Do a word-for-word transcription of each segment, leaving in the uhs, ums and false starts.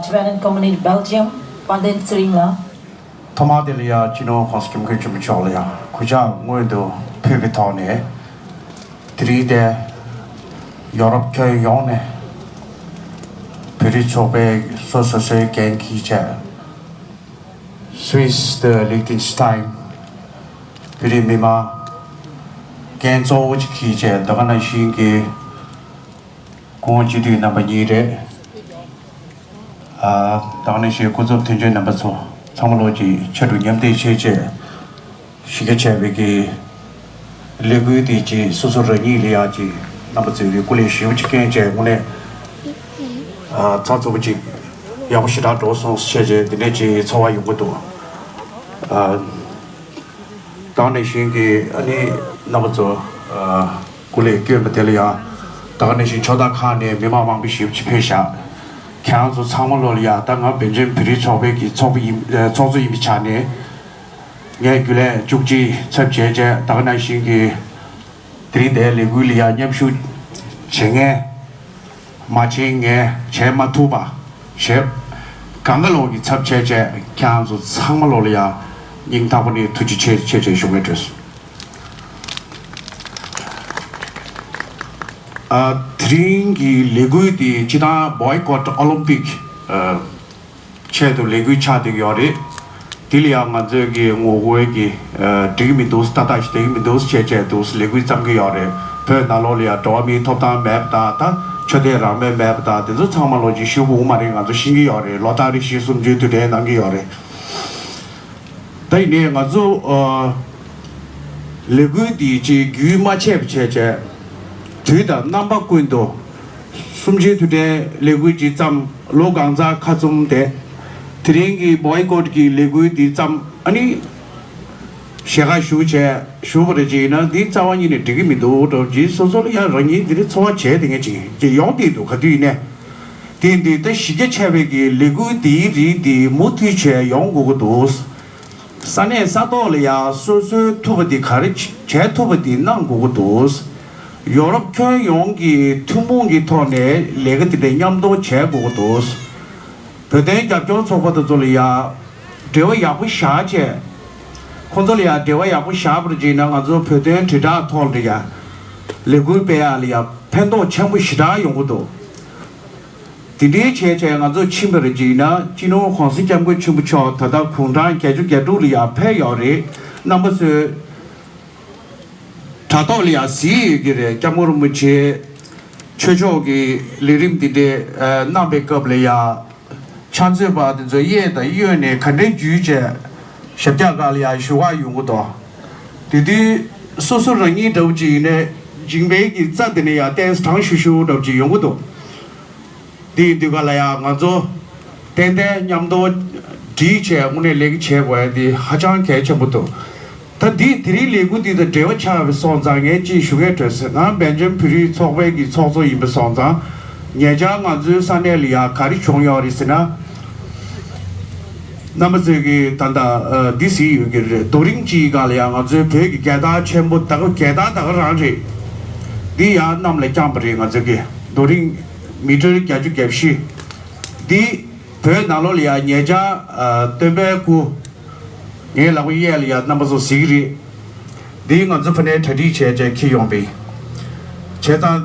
Tibetan Community Belgium དཔལ་ལྡན་ཚེ་རིང་ལགས། ཐོག་མར་དེ་ལ་ཡང་སྤྱི་ནོར་༸གོང་ས་༸སྐྱབས་མགོན་ཆེན་པོ་མཆོག་ལ་ཡང་གུས་ཕྱག་སྔོན་དུ་ཕུལ་བའི་ཐོག་ནས། དེ་རིང་དེ་ཡོ་རོབ་ཁྱོན་ཡོངས་ནས་བོད་རིགས་ཚོགས་པའི་སོ་སོ་སོའི་འགན་འཁྱེར་བྱས། སུད་སི་དང་ལིག་ཏེན་སི་ཐན་བོད་རིགས་མི་མང་འགན་གཙོ་བོ་ཅིག་འཁྱེར་བྱས། ད་ག་ནང་བཞིན་གྱི་སྐུ་ངོ་སྤྱི་འཐུས་རྣམ་པ་གཉིས་རེད། ཨ། ད་ག་ནང་བཞིན་སྐུ་ཚབ་དོན་གཅོད་རྣམ་པ་ཚོ་ཚང་མ་ལོག་ཅིག་ཕྱར་གྲུ་མཉམ་འདེགས་བྱས་བྱས་གཞི་རྒྱ་ཆེ་བའི་གི་ལས་འགུལ་དེ་ཅིག་སོ་སོ་རང་ཉིད་ལ་ཡག་ཅིག་རྣམ་པ་ཚོས་གི་སྐུ་ལས་ཞེ་པོ་ཅིག་བསྐྱོན་བྱས་དངོས་གནས་ཨ་ཚགས་ཚུད་པོ་ཅིག་ཡག་པོ་ཞེ་དྲག་འགྲོ་སོང་བྱས་བྱས་དེ་འདྲས་ཅིག་ཚོར་བ་ཡོང་གི་འདུག་ཨ། ད་ག་ནང་བཞིན་གྱི་ཨ་ནི་རྣམ་པ་ཚོ་ཨ་སྐུ་ལས་བསྐྱོན་པ་དེ་ལ་ཡང་ད་ག་ནང་བཞིན་ཕྱོགས་མཐའ་ཁག་ནས་མི་མང་མང་པོ་ཞེ་པོ་ཅིག་ཕེབས་ཤག་ཁྱེད་རང་ཚོ་ཚང་མ་ལོག་ལ་ཡང་ད་ང་སྦེལ་ཇམ་བོད་རིགས་ཚོགས་པའི་གི་ཚོགས་པ་ཡིན་ཨ་ཚོགས་གཙོ་ཡིན་པའི་ཆ་ནས་ངས་རྒྱུན་ལས་བཅུ་གཅིག་ཚབ་བྱས་བྱས་ད་ག་ནང་བཞིན་གྱི་དེ་རིང་འདིའི་ལས་འགུལ་ལ་ཡང་མཉམ་ཞུགས་བྱེད་མཁན། མ་བྱེད་ངས་བྱེད་མ་ཐུབ་པ་བྱེད། གང་ག་ལོག་གི་ཚབ་བྱས་བྱས་ཁྱེད་རང་ཚོ་ཚང་མ་ལོག་ལ་ཡང་སྙིང་ཐག་པ་ནས་ཐུགས་རྗེ་ཆེ་ཆེ་ཆེ་ཞུ་ངེས་བྲོས། ཨ། དེ་རིང་གི་ལས་འགུལ་འདི་སྤྱི་བཏང་Boycott Olympic ཨ། ཆེད་དུ་ལས་འགུལ་ཆགས་བསྡད་ཀྱི་ཡོད་རེད། དེ་ལ་ཡང་ང་ཚོས་ཀྱི་ངོ་རྒོལ་གྱི་ཨ་འགྲིག་གི་མི་འདུག་ཏག་ཏག་ཞིག་བསྡད་ཀྱི་མི་འདུག་བྱས་བྱས་འདུག་ལས་འགུལ་བརྩམས་ཀྱི་ཡོད་རེད། བོད་ནང་ལོགས་ལ་ཡང་འགྲོ་བ་མིའི་ཐོབ་ཐང་མེད་པ་དང་། ད་ཆོས་དད་རང་མོས་མེད་པ་དང་། དེ་ཚོ་ཚང་མ་ལོག་ཅིག་ཞུ་དགོས་མ་རེད། ང་ཚོ་ཤེས་ཀྱི་ཡོད་རེད། ལོ་ལྟར་རེ་བཞིན་གསུམ་བཅུའི་དུས་དྲན་གནང་གི་ཡོད་རེད། ད་ཡིན་ནའི་ང་ཚོ་ཨ་ལས་འགུལ་འདི་ཅིག་རྒྱུན་མ་ཆད་པ་བྱས་བྱས་དུས་དང་རྣམ་པ་ཀུན་ཏུ་གསུམ་བཅུའི་དུས་དྲན་ལས་འགུལ་ཅིག་བརྩམས། ལོ་གང་ཚང་ཁ་བཙུམ་བསྡད། དེ་རིང་གི་Boycott གི་ལས་འགུལ་འདི་བརྩམས། ཨ་ནི་ཞལ་ཁ་ཞུ་བྱས་ཞུ་བ་རེ་བྱས་ན་འདི་རྩ་བ་ཉིད་ནས་འགྲིག་གི་མི་འདུག་འདྲ་བོ་ཅིག་སོ་སོ་ལ་ཡང་རང་ཉིད་འདི་འདྲ་ཚོར་བ་བྱས་བསྡད་མཁན་ཅིག་ཅིག་ཡོང་བསྡད་འདུག་ག་དུས་ཡིན་ནའི། དེ་འདི་ད་གཞི་རྒྱ་ཆེ་བའི་གི་ལས་འགུལ་འདིའི་རིགས་འདི་མུ་མཐུད་བྱས་ཡོང་དགོས་ཀྱི་འདུག་ས་གནས་ས་ཐོག་ལ་ཡང་སོ་སོའི་ཐུབ་པ་འདི་ག་རེ་བྱ་བྱས་ཐུབ་པ་འདི་གནང་དགོས་ཀྱི་འདུག་ཡོ་རོབ་ཁྱོན་ཡོངས་ཀྱི་ཐུན་མོང་གི་ཐོག་ནས་ལས་ཀ་འདི་འདྲ་མཉམ་དུ་བྱས་དགོས་ཀྱི་འདུག་བོད་དོན་རྒྱབ་སྐྱོར་ཚོགས་པ་དེ་ཚོ་ལ་ཡང་འབྲེལ་བ་ཡག་པོ་བཞག་བྱས། ཁོང་ཚོ་ལ་ཡང་འབྲེལ་བ་ཡག་པོ་བཞག་པར་བྱས་ན་ང་ཚོ་བོད་དོན་དྲིལ་བསྒྲགས་ཐོག་ལ་ཡང་ལས་འགུལ་སྤེལ་ཡག་ལ་ཡང་ཕན་ཐོགས་ཆེན་པོ་ཞེ་དྲག་ཡོང་གི་འདུག་དེ་འདྲའི་བྱས་བྱས་ང་ཚོ་ཕྱིན་པར་བྱས་ན་སྤྱི་ནོར་༸གོང་ས་༸སྐྱབས་མགོན་ཆེན་པོ་མཆོག་ད་ལྟ་དགུང་གྲངས་བརྒྱད་ཅུ་གྱ་དྲུག་ལ་ཡར་ཕེབས་ཡོད་རེད། རྣམ་པ་ཚོས་དྲ་ཐོག་ལ་ཡང་གཟིགས་ཡོད་ཀྱི་རེད། སྐྱབས་མགོན་རིན་པོ་ཆེ་ཆོས་ཕྱོགས་ཀྱི་ལས་རིམ་འདི་འདྲའི་གནང་པའི་སྐབས་ལ་ཡང་ཕྱག་མཛོད་པ་དེ་ཚོ་གཡས་དང་གཡོན་ནས་ག་འདྲའི་འཇུས་བྱས་ཞབས་བཀྱག་སྒང་ལ་ཡང་བཞུགས་ཡག་ཡོང་གི་འདུག་དེ་དུས་སོ་སོ་རང་ཉིད་འདྲ་བོ་ཅིག་ཡིན་ནའི་མཇིང་པའི་གི་རྩ་དེ་ནས་ཡང་ཏོག་ཙམ་གྲང་ཤུར་ཤུར་འདྲ་བོ་ཅིག་ཡོང་གི་འདུག་དེ་ཡིན་དུས་ག་ལ་ཡང་ང་ཚོ་ཏན་ཏན་མཉམ་དུ་སྒྲིལ་བྱས་དངོས་གནས་ལས་ཀ་བྱེད་དགོས་ཡ་དེ་ཧ་ཅང་གལ་ཆེན་པོ་འདུག་ད་འདི་དེ་རིང་ལས་འགུལ་འདི་དང་འབྲེལ་བ་ཆགས་པ་སོང་ཙང་ངས་ཅིག་ཞུ་གི་འདུག་ཟེར། ང་སྦེལ་ཇམ་བོད་རིགས་ཚོགས་པའི་གི་ཚོགས་གཙོ་ཡིན་པ་སོང་ཙང་ཉེ་ཆར་ང་ཚོའི་ས་གནས་ལ་ཡ་ག་རེ་བྱུང་ཡོད་རེད་ཟེར་ན། རྣམ་པ་ཚོས་ཀྱིས་ད་ལྟ་ཨ་འདི་གཟིགས་ཡོད་ཀྱི་རེད། རྡོ་རིང་གཅིག་སྒང་ལ་ཡང་ང་ཚོའི་བོད་ཀྱི་རྒྱལ་དར་ཆེན་པོ་ད་ག་རྒྱལ་དར་ད་ག་རང་རེད། འདི་ཡང་གནམ་ལ་བརྐྱངས་པ་རེད། ང་ཚོའི་གི་རྡོ་རིང་མི་ཊར་བརྒྱད་ཅུ་གྱ་བཞི། འདི་བོད་ནང་ལོགས་ལ་ཡང་ཉེ་ཆར་ཨ་སྟོན་པའི་སྐུ་ངའི་ལག་པ་གཡས་ལ་ཡང་རྣམ་པ་ཚོ་གཟིགས་ཀྱི་རེད། འདི་ང་ཚོ་ཕ་ནས་གྲ་སྒྲིག་བྱས་བྱས་འཁྱེར་ཡོང་པས། བྱས་ཙང་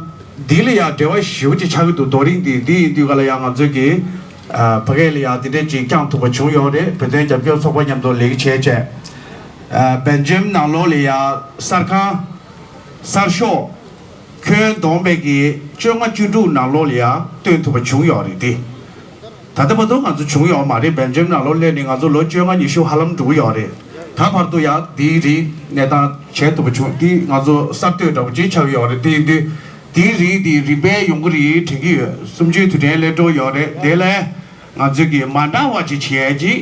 འདི་ལ་ཡང་འབྲེལ་བ་ཞེ་པོ་ཅིག་ཆགས་ཀྱི་འདུག་རྡོ་རིང་འདི། འདི་ཡིན་དུས་ག་ལ་ཡང་ང་ཚོས་ཀྱི་ཨ་ཕ་གི་ལ་ཡང་འདི་འདྲས་ཅིག་བསྐྱངས་ཐུབ་པ་བྱུང་ཡོད་རེད། བོད་དོན་རྒྱབ་སྐྱོར་ཚོགས་པ་མཉམ་དུ་ལས་ཀ་བྱས་བྱས། ཨ་སྦེལ་ཇམ་ནང་ལོགས་ལ་ཡང་གསར་ཁང་གསར་ཤོག་ཁྱོན་བསྡོམས་པའི་གི་བཅོ་ལྔ་བཅུ་དྲུག་ནང་ལོགས་ལ་ཡང་སྟོན་ཐུབ་པ་བྱུང་ཡོད་རེད་དེ། ད་ལྟ་བར་དུ་ང་ཚོ་བྱུང་ཡོད་མ་རེད། སྦེལ་ཇམ་ནང་ལོགས་སླེབས་ནས་ང་ཚོ་ལོ་བཅོ་ལྔ་ཉི་ཤུ་ཧ་ལམ་འགྲོ་གི་ཡོད་རེད། ད་བར་དུ་ཡང་འདིའི་རིགས་གནས་སྟངས་བྱས་ཐུབ་པ་བྱུང་། འདི་ང་ཚོ་གསར་གཏོད་འདྲ་པོ་ཅིག་ཆགས་ཀྱི་ཡོད་རེད། དེ་ཡིན་དུས་འདིའི་རིགས་འདི་རིམ་པས་ཡོང་གི་རེད་དྲན་གྱི་ཡོད། གསུམ་བཅུའི་དུས་དྲན་སླེབས་འགྲོ་ཡོད་རེད། དེ་ལས་ང་ཚོས་ཀྱི་མ་འདྲ་བ་ཅིག་བྱེད་ཡས་ཅིག་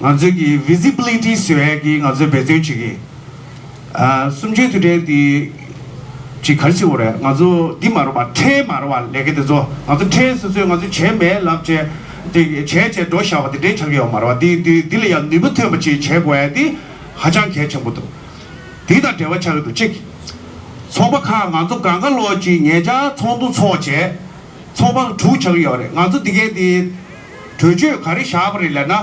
ང་ཚོས་ཀྱི་ཝི་ཛི་བི་ལི་ཊི་བཟོ་ཡས་ཀྱི་ང་ཚོས་འབད་བརྩོན་བྱེད་ཀྱི། ཨ་གསུམ་བཅུའི་དུས་དྲན་འདི་ཅིག་ག་རེ་ཟེར་དགོས་རེད། ང་ཚོ་འདི་མ་རེད་པ། ཁྲལ་མ་རེད་པ། ལས་ཀ་དེ་ཚོ་ང་ཚོ་ཁྲལ་སོ་སོས་ང་ཚོ་བྱས་མེད་ལབ་བྱས་དེ་བྱས་བྱས་འགྲོ་བཞག་པ་དེ་འདྲའི་ཆགས་ཀྱི་ཡོད་མ་རེད་པ། འདི་འདི་འདི་ལ་ཡང་ནུས་པ་ཐོན་པ་ཅིག་བྱེད་དགོས་ཡ་འདི་ཧ་ཅང་གལ་ཆེན་པོ་འདུག་འདི་དང་འབྲེལ་བ་ཆགས་ཀྱི་འདུག་གཅིག་ཚོགས་པ་ཁག་ང་ཚོ་གང་ག་ལོག་ཅིག་ཉེ་ཆར་ཚོགས་འདུ་ཚོགས་བྱས། ཚོགས་པ་དྲུག་ཆགས་ཀྱི་ཡོད་རེད། ང་ཚོ་འདི་གའི་དེ་གྲོས་ཆོད་ག་རེ་བཞག་པ་རེད་ལབ་ན།